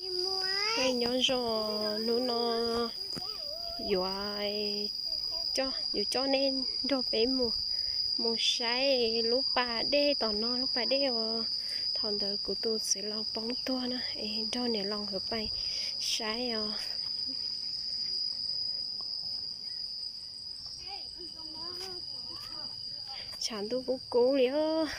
Nyob zoo, hnub no yuav, yuav coj nej nrog peb mus, mus saib lub pas dej tom no, lub pas dej uas thaum ntawd kuv tus txiv laus poob tuag na, es nrog niam laus nkawd pais saib os. Tshav ntuj kub kub li os.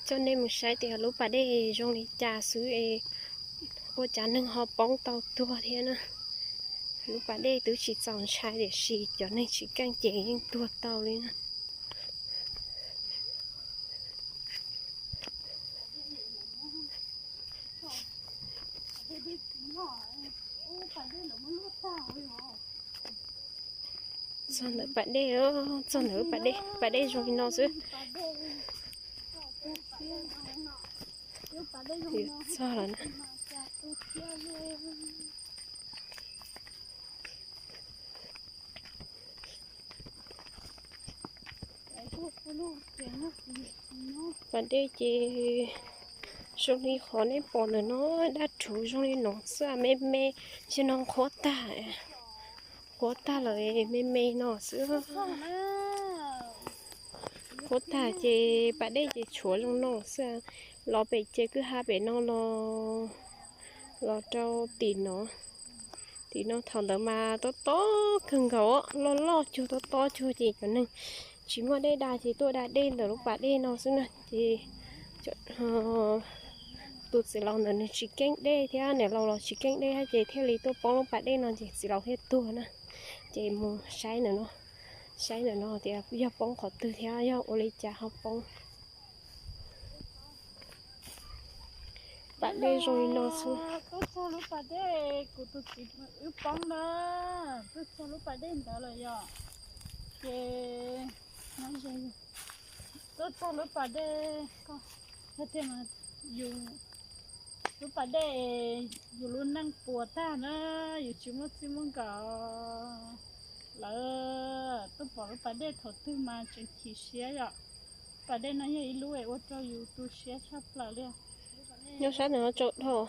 Coj nej mus saib tias lub pas dej zoo li cas xwb es ua cas neeg ho poob tau tuag thiab na. Lub pas dej twb tsis txaus ntshai tiam sis cov neeg tsis keej ces yeej tuag tau li na. Txog ntawm pas dej, txog ntawm pas dej, pas dej zoo li no xwb. Txog lawm na. Pas dej ces zoo li qhov nej pom ntawm no, daj rhuv zoo li no xwb, me me, ntshe no qhuav tag, qhuav tag lawm me me no xwb. Qhuav tag ces pas dej ces tshuav zoo no xwb, los pem ces kwj ha pem no los, los rau tim no. Tim no thaum ntawd mas tob tob kawg nkaus, loj loj cuag tob tob cuag ces cov neeg tsis muaj dej da ces tuaj da dej ntawm lub pas dej no xwb na ces tus txiv laus ntawd nws tsis keej dej thiab niam laus los tsis keej dej ces thiaj li tuaj poob lub pas dej no ces txiv laus thiaj tuag na. Ces mus saib ntawm no, saib ntawm no tias yog poob qhov twg thiab yog ua li cas ho poob. Pas dej zoo li no xwb. Tuaj txog lub pas dej kuv tus txiv wb poob na, tuaj txog lub pas dej ntawd lawm yom. Ces tuaj txog lub pas dej, yus, lub pas dej, yus lub neej puas tag na, yus tsis muaj txij muaj nkawm. Lawv tuaj pom lub pas dej thaum twg mas tseem chim siab yom. Pas dej no yog ib lub es ua rau yus tu siab tshaj plaws li. Nyob sab ntawm no tsaus dhau.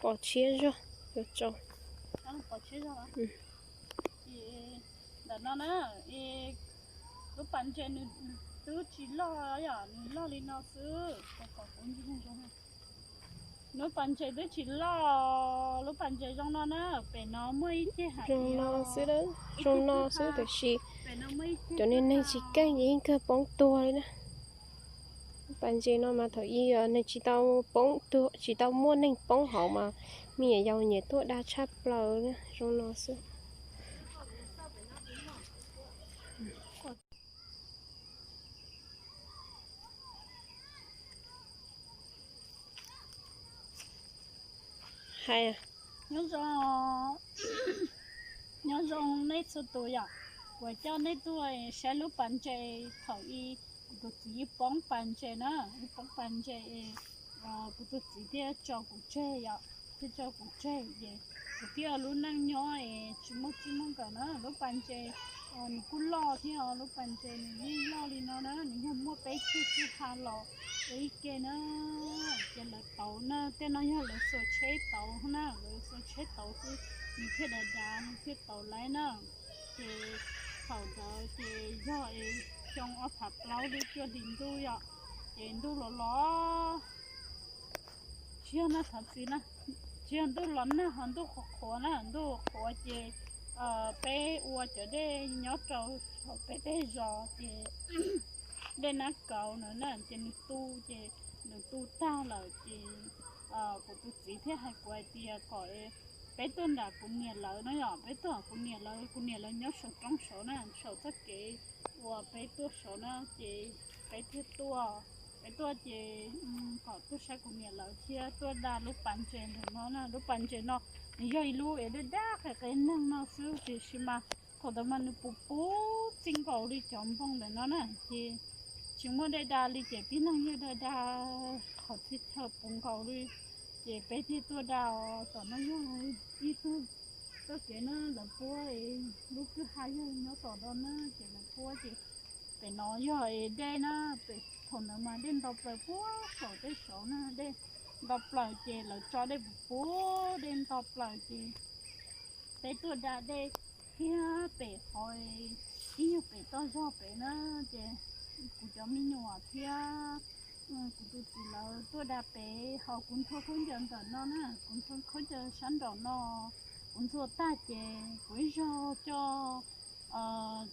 Pom tshiab zog yuav tsaus. Ntawm no na, lub pas ntses nws twb tsis loj yom, nws loj li no xwb, kom kuv ntsia zoo. Lub pas ntses twb tsis loj, lub pas ntses zoo no na, pem no muaj ib ceg hav, zoo no xwb, zoo no xwb tiam sis cov neeg tsis keej ces yeej kawg poob tuag li na. Lub pas ntses no mas thaum ub neeg tsis tau poob tuag, tsis tau muaj neeg poob hauv mas me nyuam yaus nyiam tuaj da tshaj plaws na, zoo no xwb. Hais, nyob zoo, nyob zoo nej txhua tus yom. Kuv coj nej tuaj saib lub pas ntses thaum ub kuv tus txiv poob pas ntses na, poob pas ntses, kuv tus txiv thiaj tso kuv tseg yom, thiaj tso kuv tseg ces kuv thiaj ua lub neej nyob es tsis muaj txij muaj nkawm na. Lub pas ntses nws kuj loj thiab, lub pas ntses nws yeej loj li no na, nws yog muaj peb ceg kwj ha los ua ib ke na. Ces lawv tauv na, tej no yog lawv xuas tsheb tauv na, lawv xuas tsheb tauv xwb, nws thiaj dav dav, nws thiaj tauv laib na. Ces thaum ntawd ces yog xyoo ob phav plaub lub cuaj hlis ntuj yom, ces ntuj los los, tsis yog nag thov txiv na, tsis yog ntuj los nag ho ntuj qhuav qhuav na, ntuj qhuav ces peb ua cov dej nyob rau hauv peb tej zos ces dej nab kaus no na, ces nws tu, ces nws tu tag lawm ces kuv tus txiv thiaj hais kuv hais tias kom peb tuaj nram kuv niam lawv no yom, peb tuaj kuv niam lawv, kuv niam lawv nyob saum roob saud na, saum txoj kev uas peb tuaj saud na, ces peb thiaj tuaj, peb tuaj ces kom tuaj saib kuv niam lawv thiab tuaj da lub pas ntses ntawm no na. Lub pas ntses no nws yog ib lub es daj daj qis qis neeg no xwb tiam sis mas Thaum ntawd mas nws puv puv txij nkaus li cov npoo ntawm no na, ces tsis muaj dej da li ces tib neeg yeej da da qhov txhia chaw puv nkaus li. Ces peb thiaj tuaj da os. Tom no yog ib tug txoj kev na, lawv puab lub kwj ha yog nyob tom no na, ces lawv puab ces pem no yog dej na, pem thaum ntawd mas dej nto plaws puag saum tej saud na, dej nto plaws ces lawv tso dej puv puv dej nto plaws ces peb tuaj da dej thiab pem qhov ib nyuag pem toj zog pem na, ces kuv cov me nyuam thiab kuv tus txiv lawv tuaj da pem, ho kuv ntxhua khaub ncaws ntawm no na, kuv ntxhua khaub ncaws sab nraum no, kuv ntxhua tag ces kuv ib zaug coj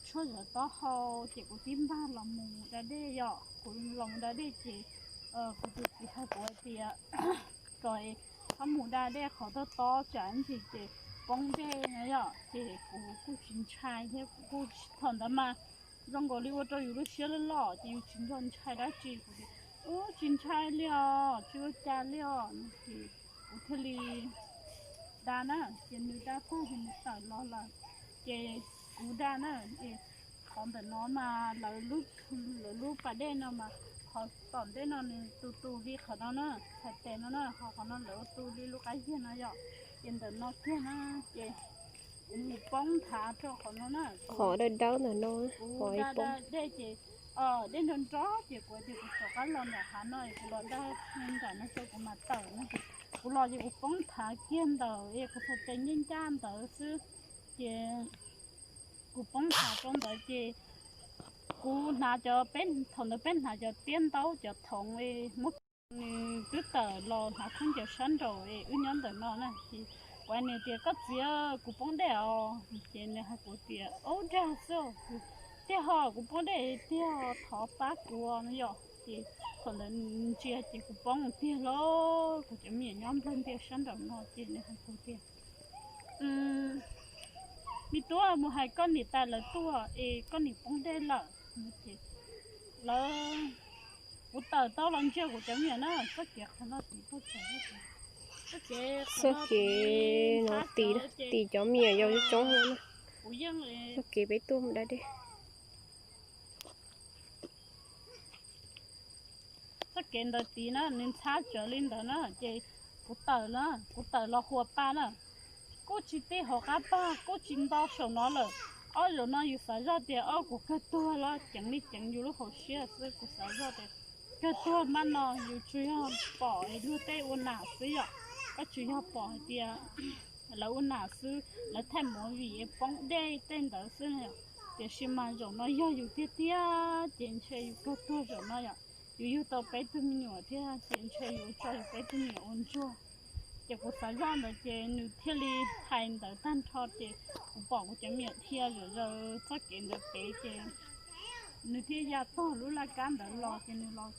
tshuaj zawv taub hau ces kuv tib npag los mus da dej yom. Kuv los mus da dej ces kuv tus txiv hais kuv hais tias kom ho mus da dej qhov tob tob tsam ntsis ces poob dej no yom, ces kuv kuj tsis ntshai thiab kuv kuj, thaum ntawd mas zoo nkaus li ua rau yus lub siab loj loj ces yus tsis nco ntshai dab tsi, kuv tias ub tsis ntshai li os, tsis ua cas li os no ces kuv thiaj li da na, ces nws da tag ces nws tawm los lawm, ces kuv da na, es qhov ntawm no mas lawv lub pas dej no mas qhov tom ntej no nws tus tus li qhov no na, txhais tes no na, ho qhov no lawv ua tus li lub qab yag no yom, ces ntawm no kiag na, ces kuv mus poob nthav rau qhov no na, qhov dawb dawb ntawm no, kuv da da dej ces dej nrov nrov ces kuv tias kuv rov qab los nram hav no es kuv los da nram no rau kuv mam tawm no ces kuv los ces kuv poob nthav kiag ntawm es kuv txhais tes ncaj ncaj ntawd xwb, ces kuv poob nthav rau ntawd ces kuv hnav cov, peb thaum ntawd peb hnav cov tiab ntaub cov thoov es muab, nws twb tawm los hnav khaub ncaws sab nraum es wb nyob ntawm no na ces kuv hais nws tias koj txiv, kuv poob dej os, ces nws hais kuv tias ub dag xwb, tiag ho kuv poob dej tiag, thov pab kuv no yom, ces thaum ntawd ntsia ces kuv poob tiag lauj, kuv cov me nyuam nyob nplawg ntiaj sab nraum no ces nws hais kuv tias me tub, mus hais koj niam tais lawv tuaj es koj niam poob dej lawm, lawv, kuv tawm tau los ntsia kuv cov me nyuam na, txoj kev qhov no tim txoj kev, txoj kev no tim, tim cov me nyuam yau coob coob na, txoj kev peb tuaj mus da dej. Txoj kev ntawd tid na, nws ntxhab tsawv li ntawd na, ces kuv tawm na, kuv tawm los huas pa na, kuj tsis tij hauv qab pag, kuj tsis nto saum no lawm. Ob zaug no yus xav zoj tias ob kuv kawg tuag los ceev li ceev yus lub hauv siab xwb, kuv xav zoj tias kawg tuag maj no yus tsuas yog pom luag tej ua nam xwb yom, koj tsuas yog pom hais tias lawv ua nam xwb, lawv thaij movie poob dej tej ntawd xwb yom. Tiam sis mas zaum no yog yus tiag tiag ces ntshe yus kawg tuag zaum no yom. Yus yug tau peb tug me nyuam thiab ces ntshe yus tso yus peb tug me nyuam ua ntsuag. Ces kuv xav zoj ntawd ces nws thiaj li hais ntawd tag nrho ces kuv pom kuv cov me nyuam dhia zom zaws txoj kev ntawd pem ces nws thiaj ya txog lub laj kab ntawd los ces nws los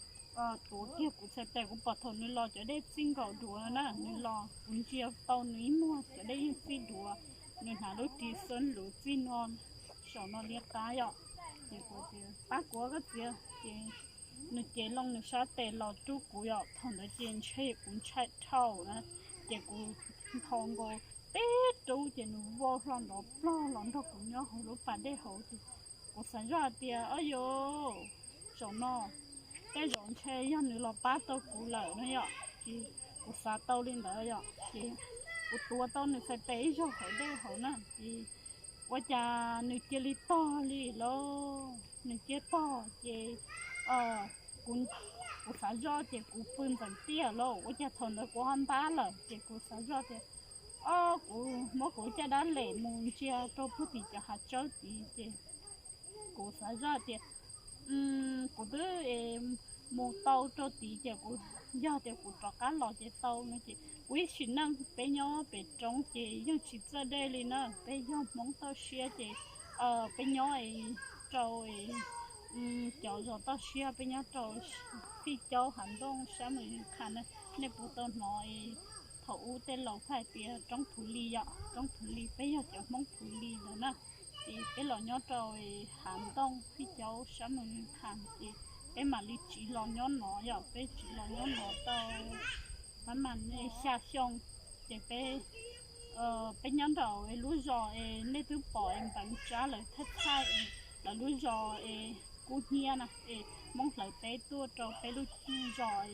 tuav kiag kuv txhais tes. Kuv pom thaum nws los cov dej txij nkaus duav na, nws los kuv ntsia tau nws ib muag cov dej yeej txij duav. Nws hnav lub ris xab luv txij no saum no liab qab yom. Ces kuv tias pab kuv koj txiv, ces nws cev loo nws sab tes los rub kuv yom. Thaum ntawd ces ntshe kuv ntshai dhau na, ces kuv nthos nkaus tib rub ces nws vau hlo nrov plog los nrog kuv nyob hauv lub pas dej hauv ces kuv xav zoj hais tias ob yus, zaum no tej zaum ntshe yog nws los pab tau kuv lawm no yom. Ces kuv xav tau li ntawd yom, ces kuv tuav tau nws txhais tes ib zaug hauv dej hauv na ces ua cas nws cia li tog li lauj. Nws cia tog ces kuv xav zoj ces kuv pw ntxeev tiaj lauj, ua cas thaum ntawd kuv ho ntab lawm ces kuv xav zoj tias ob kuv muab kuv caj dab lem mus ntsia rau puag tim cov hav tsawb tid ces kuv xav zoj tias kuv twb mus tau rau tid ces kuv, yog tias kuv rov qab los ces tau no ces kuv ib sim neej peb nyob pem roob ces yeej tsis txawj dej li na, peb yog Hmoob toj siab ces peb nyob rau cov zos toj siab, peb nyob rau Fij Caub Hav Ntooj sab Mus Kham na. Nej puas tau hnov thaum ub tej laus hais tias roob Phuv Lis yom, roob Phuv Lis, peb yog cov Hmoob Phuv Lis ntawd na. Ces peb los nyob rau Hav Ntooj Fij Caub sab Mus Kham ces peb mam li tsiv los nyob no yom, peb tsiv los nyob no tau pab mas xya xyoo ces peb Peb nyob nraum lub zos es nej twb pom es npeev tsab lawm thaj thaj es lawv lub zos es Kub Hnyiab na es Hmoob hlawv teb tuaj rau peb lub zos,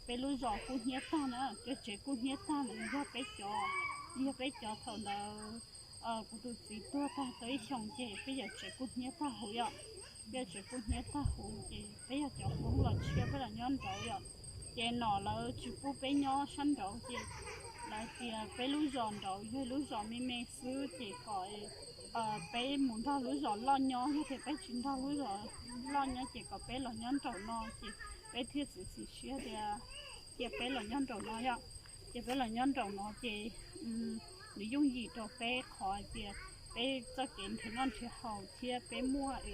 peb lub zos Kub Hnyiab tag na, cov tsev Kub Hnyiab tag ntawd yog peb cov, yog peb cov thaum ntawd kuv tus txiv tuag tag tau ib xyoos ces peb yawm tsev Kub Hnyiab tag huv yom. Peb yawm tsev Kub Hnyiab tag huv ces peb yog cov Hmoob los tshiab peb los nyob nraud yom. Ces nom lawv tsis pub peb nyob sab nraud ces lawv tias peb lub zos nraud yog lub zos me me xwb ces kom peb mus nrog lub zos loj nyob, yog tias peb tsis nrog lub zos loj nyob ces kom peb los nyob nraum no ces peb thiaj txiav txim siab tias cia peb los nyob nraum no yom. Ces peb los nyob nraum no ces nws yooj yim rau peb qhov hais tias peb txoj kev nrhiav noj nrhiav haus thiab peb muaj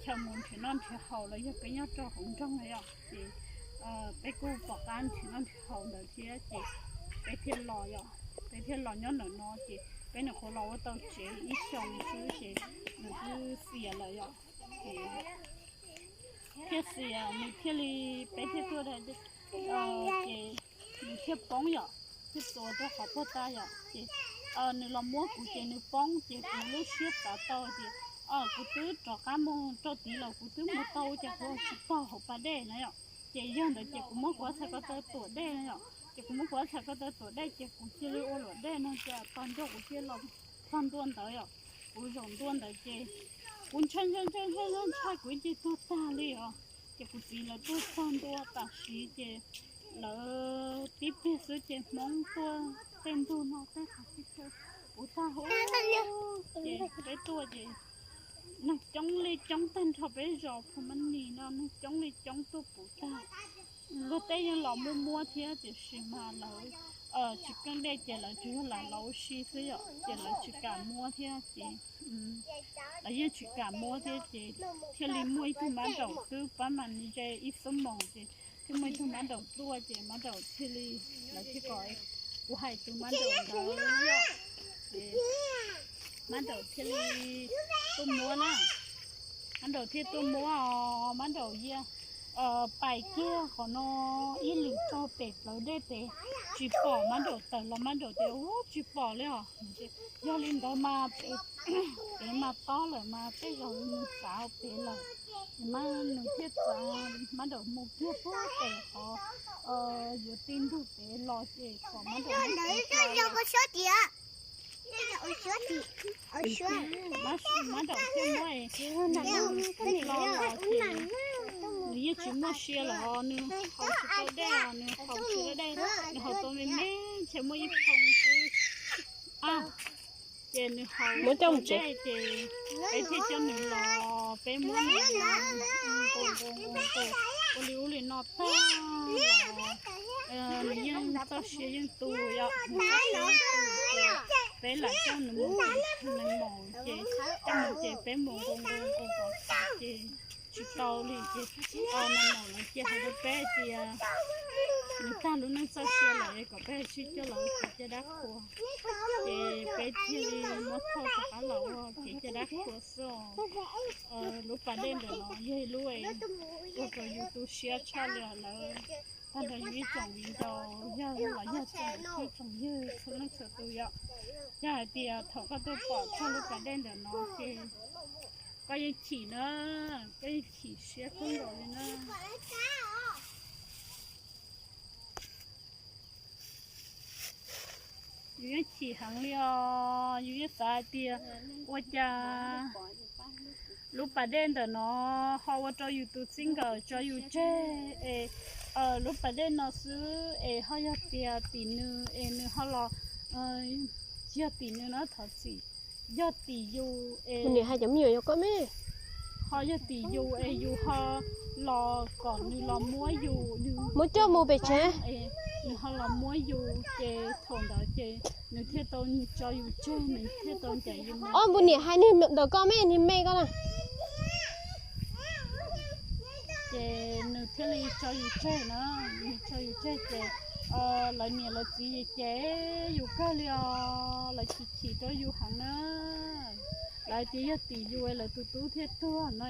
chaw mus nrhiav noj nrhiav haus los yog peb nyob rau hauv nroog na yom. Ces peb kuj pom qab nrhiav noj nrhiav haus ntawd thiab ces peb thiaj los yom, peb thiaj los nyob ntawm no ces peb nyuam qhuav los ua tau tsev ib xyoos xwb ces nws twb xiam lawm yom. Ces thiaj xiam nws thiaj li, peb thiaj tuaj, ces nws thiaj poob yom, thiaj txuas rau qhov puag ta yom. Ces nws los muab kuv ces nws poob ces kuv lub siab xav tau tias kuv twb rov qab mus rau tid los kuv twb mus tau ces kuv tsis tau hauv pas dej na yom. Ces yog ntawd ces kuv muab kuv ob txhais ko taw tuam dej na yom, ces kuv muab kuv ob txhais ko taw tuam dej ces kuv cia li ua luam dej no ces tog nrog kuv cia los txog ntua ntawd yom. Kuv zaum ntua ntawd ces kuv ntshai ntshai ntshai ntshai ntshai kuv ib ce tuag tag li os. Ces kuv txiv lawv tuaj txog ntua tam sim ces lawv tib pliag xwb ces Hmoob tuaj tej ntug no tej qhov txhia chaw puv tag huv. Ces peb tuaj ces neeg coob li coob tag nrho peb zos Phum Mab Nis no neeg coob li coob tuaj puv tag. Luag tej yeej los muaj muab thiab tiam sis mas lawv tsis keej dej ces lawv tsuas yog lam los ua si xwb yom, ces lawv tsis kam muab thiab ces lawv yeej tsis kam muab thiab ces thiaj li muaj ib tug mab daum twb pab mas ze ib xuab moos ces thiaj muaj ib tug mab daum tuaj ces mab daum thiaj li, lawv thiaj kom kuv hais tus mab daum ntawd ces mab daum thiaj li tuaj muab na. Mab daum thiaj tuaj muab os, mab daum yia pais kiag qhov no ib lwm rau pem plawv dej pem, tsis pom, mab daum tawm los mab daum tias ub tsis pom li os. Yog li ntawd mas pem mas tob lawm mas tej zaum nws txav pem lawm. Mas nws thiaj txav, mab daum mus kiag puag pem qhov yuav ti ntug pem los ces kom mab daum, mab daum thiaj muab, nws yeej tsis muaj sia lawm, nws haus tsis tau dej, nws haus tsis tau dej, nws haus tau me me ntshe muaj ib phoo xwb. Ces nws haus tsis tau dej ces peb thiaj coj nws los, peb muab nws nqus nqus nqus nqus ua li ub li no tag los nws yeej txoj sia yeej tu yom, nws txoj sia yeej tu ces peb lam coj nws mus, nws mus ces coj mus ces peb mus nqus nqus nqus nqus ces tsis tau li ces no no lawv cia hais rau peb tias nws tag lub neej txoj sia lawm es kom peb sib coj los ua caj dab qhua. Ces peb thiaj li muab thauj rov qab los ua kev caj dab qhua xwb os. Lub pas dej ntawm no yog ib lub ua rau yus tu siab tshaj li os. Lawv tag nrho yus ib tsoom viv ncaus yog los yog tsoom phooj tsoom ywg txhua leej txhua tus yom, yog hais tias thaum koj tuaj pom txog lub pas dej ntawm no ces koj yeej chim na, koj yeej chim siab kawg nkaus li na. Yus yeej chim heev li os, yus yeej xav hais tias ua cas lub pas dej ntawm no ho ua rau yus tus txij nkawm tso yus tseg es lub pas dej no xwb es ho yog tias tim nws es nws ho los, yog tim nws no thov txim, yog tim yus es, niam hais cov me nyuam yog koj me, ho yog tim yus es yus ho los kom nws los muab yus, muab coj mus pem tsev, nws ho los muab yus ces thaum ntawd ces nws thiaj tau tso yus tseg, nws thiaj tau ncaim yus. Ob npus niam hais niag ntawm koj me, niag me koj na. Ces nws thiaj li tso yus tseg na, nws tso yus tseg ces lawv niam lawv txiv cem yus kawg li os, lawv chim chim rau yus heev na. Lawv tias yog tim yus lawv tus tub thiaj tuag no,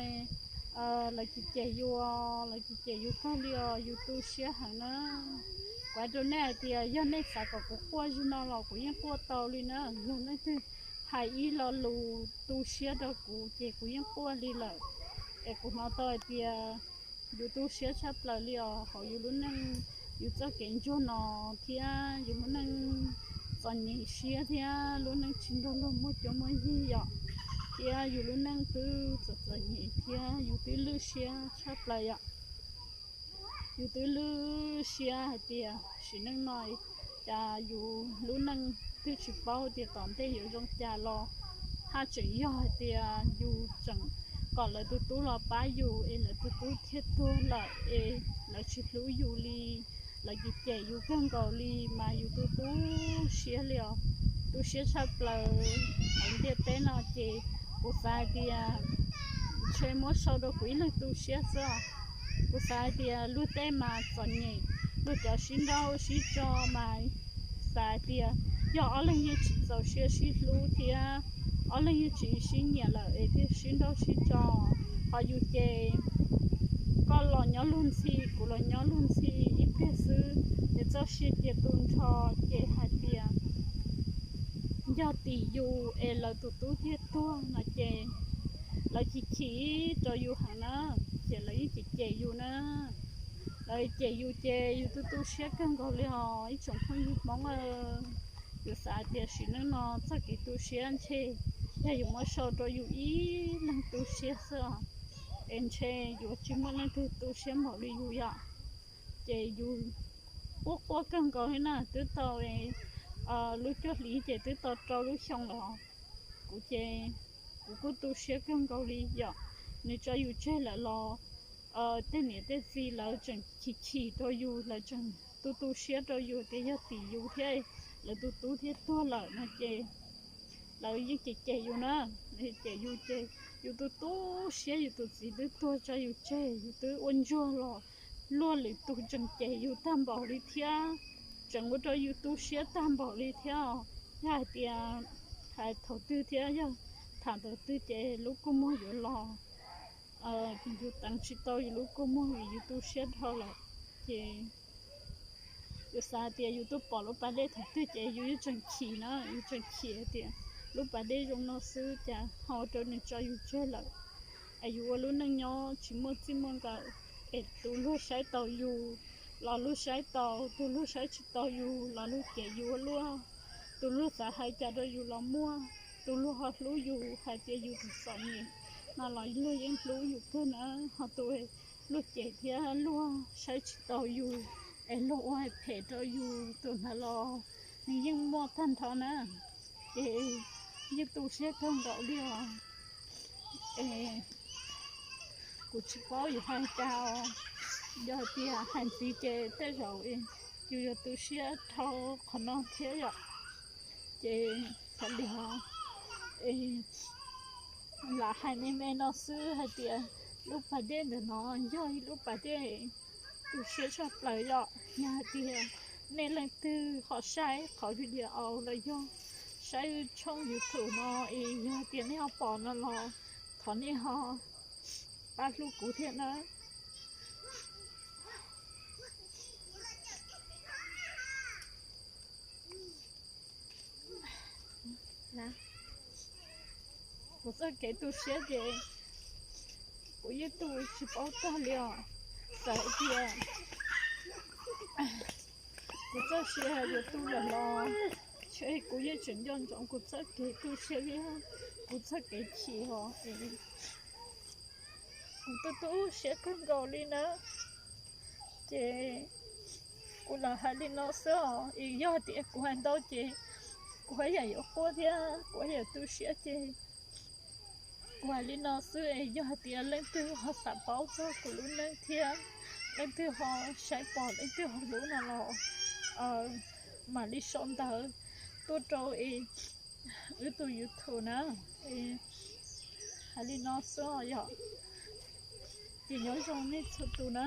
lawv chim cem yus, lawv chim cem yus kawg li os, yus tu siab heev na. Kuv hais rau nej hais tias yog nej xav kom kuv quaj zim no los kuv yeej quaj tau li na. Yog leej twg hais ib lo lus tu siab rau kuv ces kuv yeej quaj li lawm. Es kuv hnov tau hais tias yus tu siab tshaj plaws li os hauv yus lub neej, yus txoj kev ntsuag no thiab yus lub neej txom nyem siab thiab lub neej tsis nrog luag muaj cuab muaj yig yom, thiab yus lub neej twb txom txom nyem thiab yus twb lwj siab tshaj plaws yom. Yus twb lwj siab hais tias sim neej no cas yus lub neej twb tsis paub tias tom ntej yuav zoo cas los, haj tseem yog hais tias yus tseem kom lawv tus tub los pab yus es lawv tus tub thiaj tuag lawm es lawv tsis hlub yus li, lawv cem cem yus kawg nkaus li mas yus tu tu siab li os, tu siab tshaj plaws. Hauv ntiaj teb no ces kuv xav hais tias ntshe muab sau rau kuv ib leeg tu siab xwb. Kuv xav hais tias luag tej mas txom nyem, luag cov sib nrauj sib tso mas xav hais tias yog ob leeg yeej tsis txaus siab sib hlub thiab ob leeg yeej tsis sib nyiam lawm es thiaj sib nrauj sib tso. Ho yus ces koj los nyob luag ntxhi, kuv los nyob luag ntxhi ib pliag xwb, ces txoj sia cia tu nrho, ces hais tias yog tim yus es lawv tus tub thiaj tuag no ces lawv chim chim rau yus heev na, ces lawv yeej cem cem yus na. Lawv cem yus ces yus tu tu siab kawg nkaus li os ib tsoom phooj ywg Hmoob. Yus xav tias sim neej no txoj kev tu siab ntshe yog yus muab sau rau yus ib leeg tu siab xwb os, es ntshe yuav tsis muaj leej twg tu siab npaum li yus yom. Ces yus quaj quaj kawg nkaus li na, twb tau lub cuaj hli ces twb tau rau lub xyoo lawm. Kuv ces kuv kuj tu siab kawg nkaus li yom. Nws tso yus tseg lawm los tej niam tej txiv lawv tseem chim chim rau yus, lawv tseem tu tu siab rau yus tias yog tim yus thiab lawv tus tub thiaj tuag lawm no ces lawv yeej cem cem yus na. Lawv cem yus ces yus tu tu siab, yus tus txiv twb tuag tso yus tseg, yus twb ua ntsuag los luag lwm tus tseem cem yus tag npaum li thiab, tseem ua rau yus tu siab tag npaum li thiab. Yog hais tias hais thaum twg thiab yog tham thaum twg ces lub kua muag yuav los, yus teev tsis tau yus lub kua muag vim yus tu siab dhau lawm. Ces yus xav tias yus twb pom lub pas dej thaum twg ces yus yeej tseem chim na, yus tseem chim tias lub pas dej zoo no xwb cas ho rau nws tso yus tseg lawm. Es yus ua lub neej nyob tsis muaj txij muaj nkawm, es tus luag saib tau yus los luag saib tau, tus luag saib tsis tau yus los luag cem yus ua luaj, tus luag xav hais cas rau yus los muaj, tus luag ho hlub yus hais tias yus tus txom nyem no los luag yeej hlub yus kawg na. Ho tus luag cem thiab luag saib tsis tau yus es luag ua phem rau yus tus ntawd los nws yeej muaj tag nrho na. Ces yeej tu siab kawg nkaus li os. Es kuv tsis paub yuav hais cas os. Yog tias hais ntxiv ces tej zaum yus yuav tu siab dhau qhov no thiab yom. Ces thaum li ho lam hais me me no xwb hais tias lub pas dej ntawm no yog ib lub pas dej tu siab tshaj plaws yom. Yog hais tias nej leej twg ho saib qhov video los yog saib tshooj YouTube no es yog hais tias nej ho pom no los thov nej ho pab hlub kuv thiab na. Kuv txoj kev tu siab ces kuv yeej tu tsis paub tag li os. Txawm hais tias kuv txoj sia yuav tu lawm los ntshe kuv yeej tseem nco ntsoov kuv txoj kev tu siab thiab kuv txoj kev chim os. Kuv tu tu siab kawg nkaus li na. Ces kuv lam hais li no xwb os, es yog tias kuv hais ntau ces kuv haj yam yuav quaj thiab kuv haj yam tu siab ces kuv hais li no xwb es yog hais tias leej twg ho xav paub txog kuv lub neej thiab leej twg ho saib pom leej twg ho hlub no los mam li sau ntawv tuaj rau es wb tus YouTube na. Hais li no xwb os yom. Ces nyob zoo nej txhua tus na.